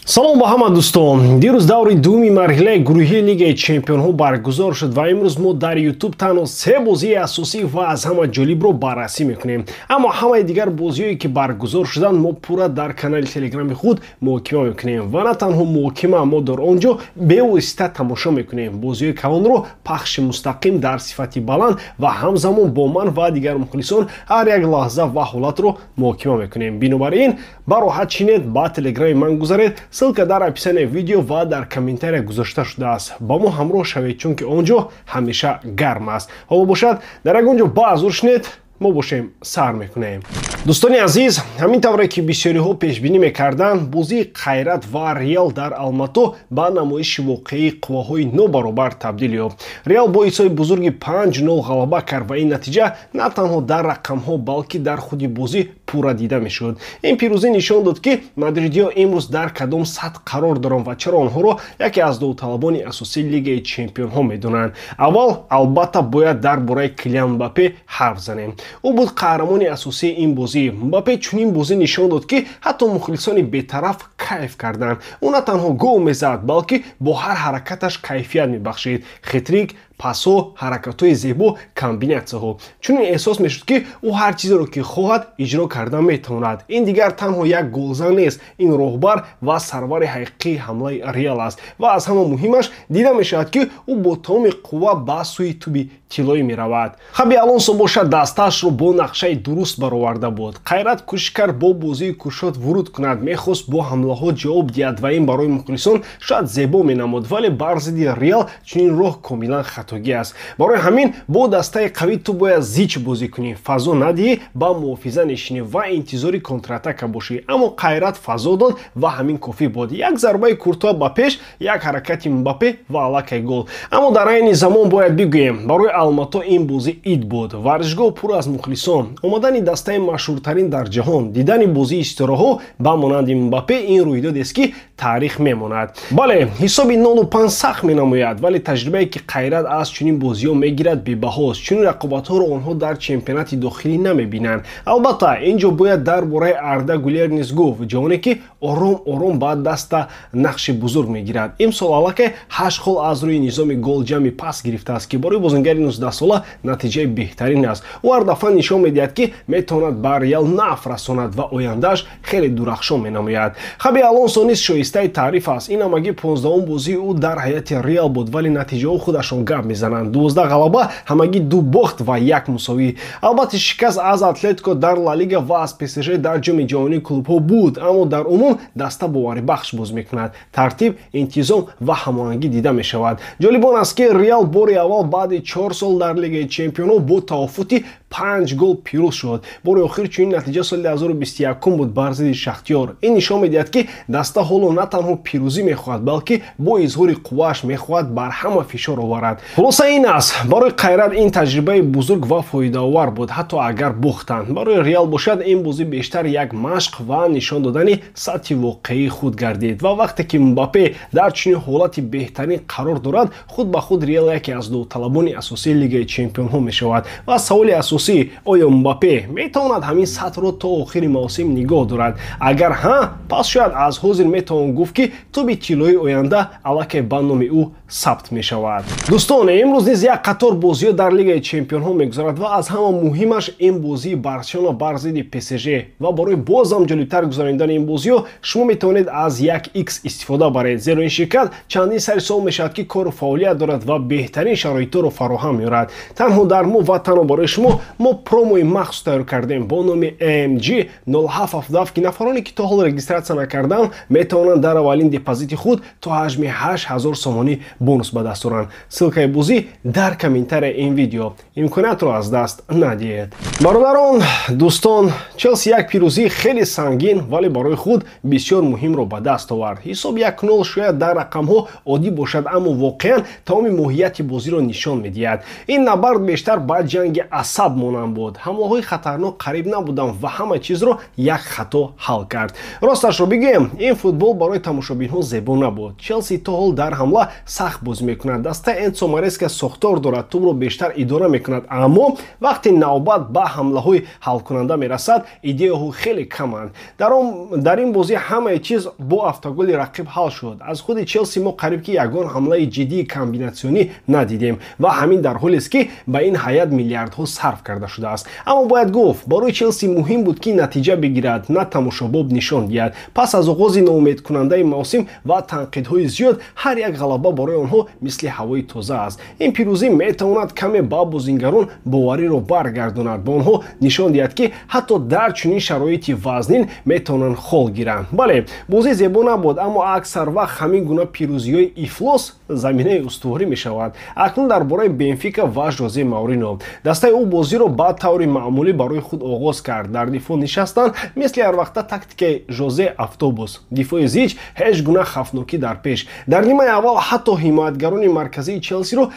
Салом ба ҳама дӯстон. Дирӯз даври дуюми марҳилаи гурӯҳии Лигаи Чемпионҳо баргузор шуд ва имрӯз мо дар Ютуб танҳо се бозии асосӣ ва аз ҳама ҷолибро баррасӣ мекунем. Аммо ҳамаи дигар бозиҳое ки баргузор шуданд, мо пурра дар канали Телеграми худ муҳокима мекунем. Ва на танҳо муҳокима, мо дар он ҷо бевосита тамошо мекунем. Бозиҳои калонро пахши мустақим дар сифати баланд ва ҳамзамон бо ман ва дигар мухлисон ҳар як лаҳза ва ҳолатро муҳокима мекунем. Бинобар ин ба роҳат шинед, ба Телеграми ман гузаред. Ссылка дар описании видео ва дар комментария гузошта шудааст. Ба мо ҳамроҳ шавед, чунки он ҷо ҳамеша гарм аст. Ҳоло бошад, дар ягон ҷо баъзур шинед, мо бошем сар мекунем. Дӯстони азиз, ҳамин тавре ки бисёриҳо пешбинӣ мекарданд, бозии Қайрат ва Реал дар Алмато ба намоиши воқеии қувваҳои нобаробар табдил ёфт. Реал бо ҳисоби бузурги 5-0 ғалаба кард ва ин натиҷа на танҳо дар рақамҳо, балки дар худи бозӣ пурра дида мешуд. Ин пирӯзӣ нишон дод, ки мадридиҳо имрӯз дар кадом сатҳ қарор доранд ва чаро онҳоро яке аз довталабони асосии Лигаи Чемпионҳо медонанд. Аввал, албатта, бояд дар бораи Килиан Мбаппе ҳарф занем. Ӯ буд қаҳрамони асосии ин бозӣ. Мбаппе чунин бозӣ нишон дод, ки ҳатто мухлисони бетараф кайф карданд. Ӯ на танҳо гол мезад, балки бо ҳар ҳаракаташ кайфият мебахшид. Хетрик, пасҳо, ҳаракатҳои зебо, комбинатсияҳо. Чунин эҳсос мешуд, ки ӯ ҳар чизеро ки хоҳад, иҷро карда метавонад. Ин дигар танҳо як голзан нест, ин роҳбар ва сарвари ҳақиқии ҳамлаи Реал аст. Ва аз ҳама муҳимаш, дида мешавад, ки ӯ бо тамоми қувва ба сӯи туби тиллоӣ меравад. Хаби Алонсо бошад, дастаашро бо нақшаи дуруст бароварда буд. Қайрат кӯшиш кард бо бозии кушод вуруд кунад, мехост бо ҳамлаҳо ҷавоб диҳад ва ин барои мухлисон шояд зебо менамуд, вале бар зидди Реал чунин роҳ комилан хатогӣ аст. Барои ҳамин бо дастаи қавӣ ту бояд зич бозӣ кунӣ, фазо надиҳӣ, ба муҳофиза нишинӣ ва интизори контратака бошӣ. Аммо Қайрат фазо дод ва ҳамин кофӣ буд. Як зарбаи Куртуа ба пеш, як ҳаракати Мбаппе ва аллакай гол. Аммо дар айни замон бояд бигӯем, барои Алмато ин бозӣ ид буд. Варзишгоҳ пур аз мухлисон, омадани дастаи машҳуртарин дар ҷаҳон, дидани бозии ситораҳо ба монанди Мбаппе ин рӯйдодест, ки таърих мемонад. Бале, ҳисоби 0-5 сахт менамояд, вале таҷрибае ки Қайрат аз чунин бозиҳо мегирад, бебаҳост. Чунин рақобатҳоро онҳо дар чемпионати дохилӣ намебинанд. Албатта, ин ҷо бояд дар бораи Арда Гулер низ гуфт, ҷавоне ки ором ором ба даста нақши бузург мегирад. Имсол аллакай 8 хол аз рӯи низоми голҷамъи пас гирифтааст, ки барои бозингари 19сола натиҷаи беҳтарин аст. Ӯ ҳар дафъа нишон медиҳад, ки метавонад ба Реал наф расонад ва ояндааш хеле дурахшон менамояд. Хаби Алонсо низ шоистаи таъриф аст. Ин ҳамагӣ 15-ум бозии ӯ дар ҳайати Реал буд, вале натиҷаҳо худашон гап мезананд. 12 ғалаба, ҳамагӣ 2 бохт ва як мусовӣ. Албатта, шикаст аз Атлетико дар Ла Лига ва аз ПСЖ дар ҷоми ҷаҳонии клубҳо буд, аммо дар умум даста боварибахш боз мекунад. Тартиб, интизом ва ҳамоҳангӣ дида мешавад. Ҷолиб он аст, ки Реал бори аввал баъди 4 сол дар Лигаи Чемпионҳо бо тавофути 5 гол пирӯз шуд. Бори охир чунин натиҷа соли 2021 буд бар зидди Шахтёр. Ин нишон медиҳад, ки даста ҳоло на танҳо пирӯзӣ мехоҳад, балки бо изҳори қуввааш мехоҳад бар ҳама фишор оварад. Хулоса ин аст, барои Қайрат ин таҷрибаи бузург ва фоидаовар буд, ҳатто агар бохтанд. Барои Реал бошад, ин бозӣ бештар як машқ ва нишон додани сатҳи воқеии худ гардид. Ва вақте ки Мбаппе дар чунин ҳолати беҳтарин қарор дорад, худ ба худ Реал яке аз довталабони асосии Лигаи Чемпионҳо мешавад. Ва саволи асосӣ: оё Мбаппе метавонад ҳамин сатҳро то охири мавсим нигоҳ дорад? Агар ҳа, пас шояд аз ҳозир метавон гуфт, ки туби тиллоии оянда аллакай ба номи ӯ сабт мешавад. Дӯстон, имрӯз низ як қатор бозиҳо дар Лигаи Чемпионҳо мегузарад ва аз ҳама муҳимаш ин бозии Барселона бар зидди ПСЖ. Ва барои бозам ҷолибтар гузаронидани ин бозиҳо шумо метавонед аз 1x истифода баред, зеро ин ширкат чандин сари сол мешавад, ки кору фаъолият дорад ва беҳтарин шароитҳоро фароҳам меорад. Танҳо дар мо ва танҳо барои шумо мо промои махсус тайёр кардем бо номи AMG 0777, ки нафароне ки то ҳол регистратсия накарданд, метавонанд дар аввалин депозити худ то ҳаҷми 8000 сомонӣ бонус ба даст оранд. Ссылкаи бозӣ дар комментарияи ин видео. Имкониятро аз даст надиҳед. Бародарон, дӯстон, Челси як пирӯзии хеле сангин, вале барои худ бисёр муҳимро ба даст овард. Ҳисоб 1-0 шояд дар рақамҳо оддӣ бошад, аммо воқеан тамоми моҳияти бозиро нишон медиҳад. Ин набард бештар ба ҷанги асаб монанд буд. Ҳамлаҳои хатарнок қариб набуданд ва ҳама чизро як хато ҳал кард. Росташро бигӯем, ин футбол барои тамошобинҳо зебо набуд. Челси то ҳол дар ҳамла сахт бозӣ мекунад. Дастаи Энсо Мареска сохтор дорад, тӯбро бештар идора мекунад, аммо вақте навбат ба ҳамлаҳои ҳалкунанда мерасад, идеяҳо хеле каманд. Дар ин бозӣ ҳамаи чиз бо автоголи рақиб ҳал шуд. Аз худи Челси мо қариб ки ягон ҳамлаи ҷиддии комбинатсионӣ надидем ва ҳамин дар ҳолест, ки ба ин ҳайат миллиардҳо сарф карда шудааст. Аммо бояд гуфт, барои Челси муҳим буд, ки натиҷа бигирад, на тамошобоб нишон диҳад. Пас аз оғози ноумедкунандаи мавсим ва танқидҳои зиёд, ҳар як ғалаба барои онҳо мисли ҳавои тоза аст. Ин пирӯзӣ метавонад каме ба бозингарон бовариро баргардонад, ба онҳо нишон диҳад, ки ҳатто дар чунин шароити вазнин метавонанд хол гиранд. Бале, бозӣ зебо набуд, аммо аксар вақт ҳамин гуна пирӯзиҳои ифлос заминаи устуворӣ мешавад. Акнун дар бораи Бенфика ва Жозе Маурино. Дастаи ӯ бозиро ба таври маъмулӣ барои худ оғоз кард. Дар дифоъ нишастанд, мисли ҳарвақта тактикаи Жозе: автобус. Дифои зич, ҳеҷ гуна хавфнокӣ дар пеш. Дар нимаи аввал ҳатто ҳимоятгарони марказии Челсиро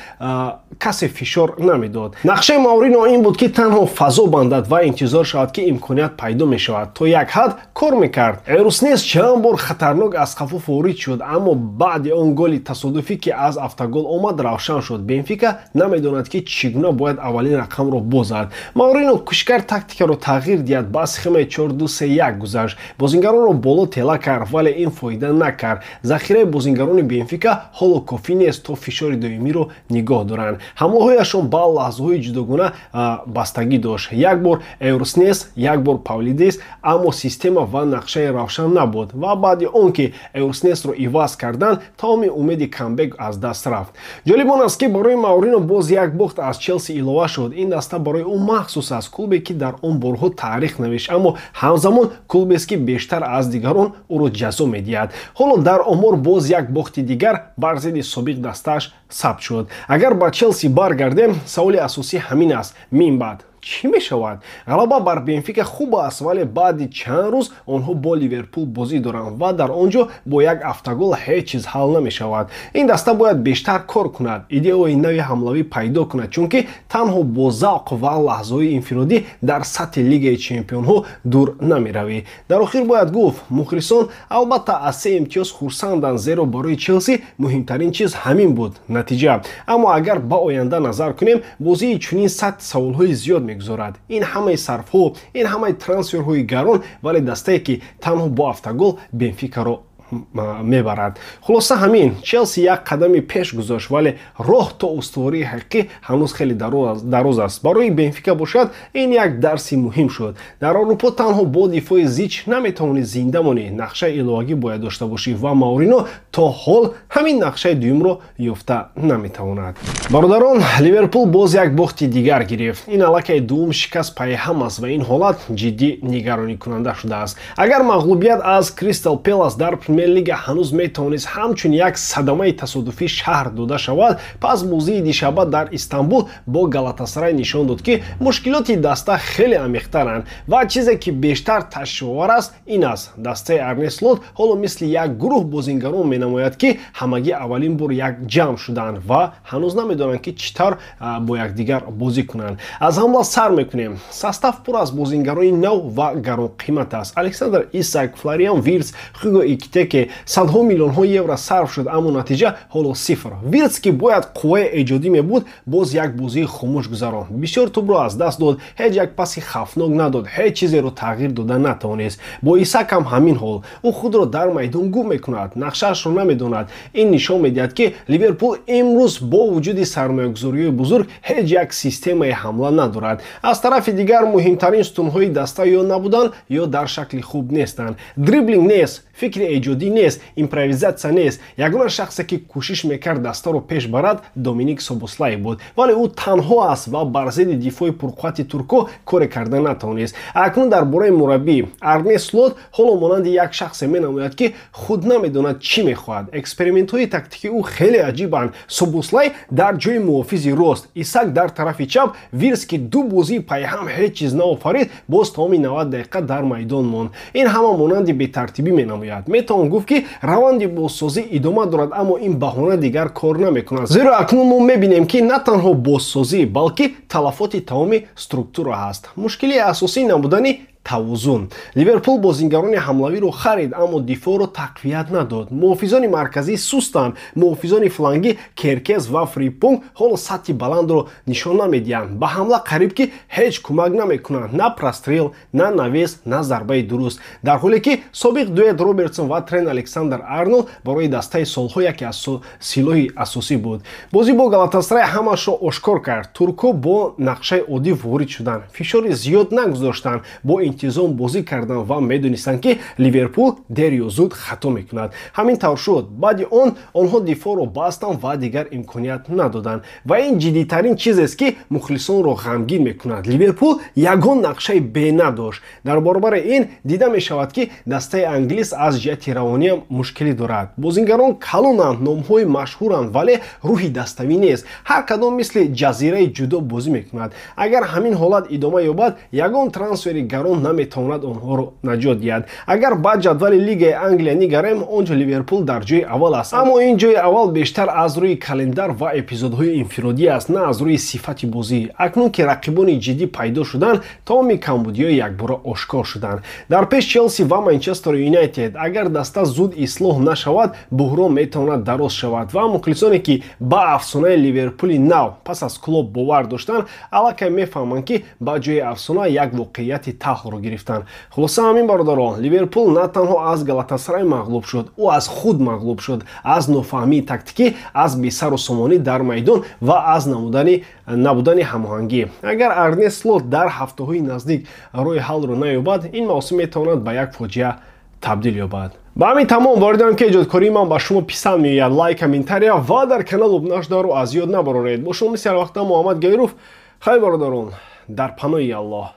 касе фишор намедод. Нақшаи Маурино ин буд, ки танҳо фазо бандад ва интизор шавад, ки имконият пайдо мешавад. То як ҳад кор мекард. Эруснес чанд бор хатарнок аз қафо ворид шуд, аммо баъди он голи тасодуфӣ, ки аз автогол омад, равшан шуд: Бенфика намедонад, ки чӣ гуна бояд аввалин рақамро бозад. Маурино кӯшиш кард тактикаро тағйир диҳад, ба схемаи 4-2-3-1 гузашт, бозингаронро боло тела кард, вале ин фоида накард. Захираи бозингарони Бенфика ҳоло кофӣ нест, то фишори доимиро нигоҳ доранд. Ҳамлаҳояшон ба лаҳзаҳои ҷудогона бастагӣ дошт: як бор Эурснес, як бор Павлидис, аммо система ва нақшаи равшан набуд ва баъди он ки Эурснесро иваз карданд, тамоми умеди камбек аз даст рафт. Ҷолиб он аст, ки барои Маурино боз як бохт аз Челси илова шуд. Ин даста барои ӯ махсус аст, клубе, ки дар он борҳо таърих навишт, аммо ҳамзамон клубест, ки бештар аз дигарон ӯро ҷазо медиҳад. Ҳоло дар омор боз як бохти дигар бар зидди собиқ дастааш сабт шуд. Агар ба Челси баргардем, саволи асосӣ ҳамин аст: мин баъд чӣ мешавад? Ғалаба бар Бенфика хуб аст, вале баъди чанд рӯз онҳо бо Ливерпул бозӣ доранд ва дар он ҷо бо як автогол ҳеҷ чиз ҳал намешавад. Ин даста бояд бештар кор кунад, идеяҳои нави ҳамлавӣ пайдо кунад, чунки танҳо бо завқ ва лаҳзаҳои инфиродӣ дар сатҳи Лигаи чемпионҳо дур намеравӣ. Дар охир бояд гуфт, мухлисон албатта аз се имтиёз хурсанданд, зеро барои Челси муҳимтарин чиз ҳамин буд — натиҷа. Аммо агар ба оянда назар кунем, бозии чунин сатҳ саволҳои зиёд мегузорад. Ин ҳамаи сарфҳо, ин ҳамаи трансферҳои гарон, вале дастае, ки танҳо бо автогол Бенфикаро мебарад. Хулоса ҳамин: Челси як қадами пеш гузошт, вале роҳ то устувории ҳақиқӣ ҳанӯз хеле дароз аст. Барои Бенфика бошад, ин як дарси муҳим шуд: дар Аврупо танҳо бо дифои зич наметавонӣ зинда монӣ, нақшаи иловагӣ бояд дошта бошӣ ва Маурино то ҳол ҳамин нақшаи дуюмро ёфта наметавонад. Бародарон, Ливерпул боз як бохти дигар гирифт. Ин аллакай дуввум шикаст пайҳам аст ва ин ҳолат ҷиддӣ нигаронӣкунанда шудааст. Агар мағлубият аз Кристал Пелас дар Премер-лига ҳанӯз метавонист ҳамчун як садамаи тасодуфӣ шарҳ дода шавад, пас бозии дишаба дар Истанбул бо Галатасарай нишон дод, ки мушкилоти даста хеле амиқтаранд. Ва чизе, ки бештар ташвишовар аст, ин аст: дастаи Арне Слот ҳоло мисли як гурӯҳ бозингарон менамояд, ки ҳамагӣ аввалин бор як ҷамъ шуданд ва ҳанӯз намедонанд, ки чӣ тавр бо якдигар бозӣ кунанд. Аз ҳамла сар мекунем. Состав пур аз бозингарони нав ва гаронқимат аст: Александр Исак, Флориан Вирц, Ҳуго Экитике. Садҳо миллионҳо евро сарф шуд, аммо натиҷа ҳоло сифр. Вирц, ки бояд қувваи эҷодӣ мебуд, боз як бозии хомӯш гузаронд. Бисёр тӯбро аз даст дод, ҳеҷ як паси хавфнок надод, ҳеҷ чизеро тағйир дода натавонист. Бо Исак ҳам ҳамин ҳол: ӯ худро дар майдон гум мекунад, нақшаашро намедонад. Ин нишон медиҳад, ки Ливерпул имрӯз бо вуҷуди сармоягузориҳои бузург ҳеҷ як системаи ҳамла надорад. Аз тарафи дигар, муҳимтарин сутунҳои даста ё набуданд, ё дар шакли хуб нестанд. Дриблинг нест, фикри эҷодӣ нест, импровизатсия нест. Ягона шахсе, ки кӯшиш мекард дастаро пеш барад, Доминик Собослай буд, вале ӯ танҳо аст ва бар зидди дифои пурқуввати турко коре карда натавонист. Акнун дар бораи мураббӣ. Арне Слот ҳоло монанди як шахсе менамояд, ки худ намедонад, чӣ мехоҳад. Экспериментҳои тактикии ӯ хеле аҷибанд: Собослай дар ҷои муҳофизи рост, Исак дар тарафи чап, Вирс, ки ду бозии пайҳам ҳеҷ чиз наофарид, боз тамоми 90 дақиқа дар майдон монд. Ин ҳама монанди бетартибӣ менамояд. Метавон метавон гуфт, ки раванди бозсозӣ идома дорад, аммо ин баҳона дигар кор намекунад, зеро акнун мо мебинем, ки на танҳо бозсозӣ, балки талафоти тамоми структура ҳаст. Мушкилии асосӣ набудани тавозун. Ливерпул бозингарони ҳамлавиро харид, аммо дифоъро тақвият надод. Муҳофизони марказӣ сустанд, муҳофизони флангӣ Керкез ва Фримпонг ҳоло сатҳи баландро нишон намедиҳанд. Ба ҳамла қариб ки ҳеҷ кӯмак намекунанд: на прострел, на навес, на зарбаи дуруст. Дар ҳоле ки собиқ дуэт Робертсон ва Трент Александр Арнолд барои дастаи солҳо яке аз силоҳи асосӣ буд. Бозӣ бо Галатасарай ҳамаашро ошкор кард. Туркҳо бо нақшаи оддӣ ворид шуданд, фишори зиёд нагузоштанд, бо интизом бозӣ карданд ва медонистанд, ки Ливерпул дер ё зуд хато мекунад. Ҳамин тавр шуд. Баъди он онҳо дифоъро бастанд ва дигар имконият надоданд. Ва ин ҷиддитарин чизест, ки мухлисонро ғамгин мекунад: Ливерпул ягон нақшаи Б надошт. Дар баробари ин дида мешавад, ки дастаи англис аз ҷиҳати равониам мушкилӣ дорад. Бозингарон калонанд, номҳои машҳуранд, вале рӯҳи даставӣ нест. Ҳар кадом мисли ҷазираи ҷудо бозӣ мекунад. Агар ҳамин ҳолат идома ёбад, ягон трансфери гарон наметавонад онҳоро наҷот диҳад. Агар ба ҷадвали Лигаи Англия нигарем, он ҷо Ливерпул дар ҷои аввал аст, аммо ин ҷои аввал бештар аз рӯи календар ва эпизодҳои инфиродӣ аст, на аз рӯи сифати бозӣ. Акнун ки рақибони ҷиддӣ пайдо шуданд, тамоми камбудиҳои якбора ошкор шуданд. Дар пеш Челси ва Манчестер Юнайтед. Агар даста зуд ислоҳ нашавад, буҳрон метавонад дароз шавад ва мухлисоне, ки ба афсонаи Ливерпули нав пас аз Клоп бовар доштанд, аллакай мефаҳманд, ки ба ҷои афсона як воқеияти талхро гирифтанд. Хулоса ҳамин, бародарон: Ливерпул на танҳо аз Галатасарай мағлуб шуд, ӯ аз худ мағлуб шуд, аз нофаҳмии тактикӣ, аз бесару сомонӣ дар майдон ва аз набудани ҳамоҳангӣ. Агар Арне Слот дар ҳафтаҳои наздик роҳи ҳаллро наёбад, ин мавсим метавонад ба як фоҷиа табдил ёбад. Ба ҳамин тамом. Бовар ки эҷодкории ман ба шумо писанд меояд. Лайк, комментария ва дар канал обуна шуданро аз ёд набароред. Бо шумо мисли ҳарвақта Муҳаммад Гаиров. Хайр, бародарон, дар паноҳи Аллоҳ.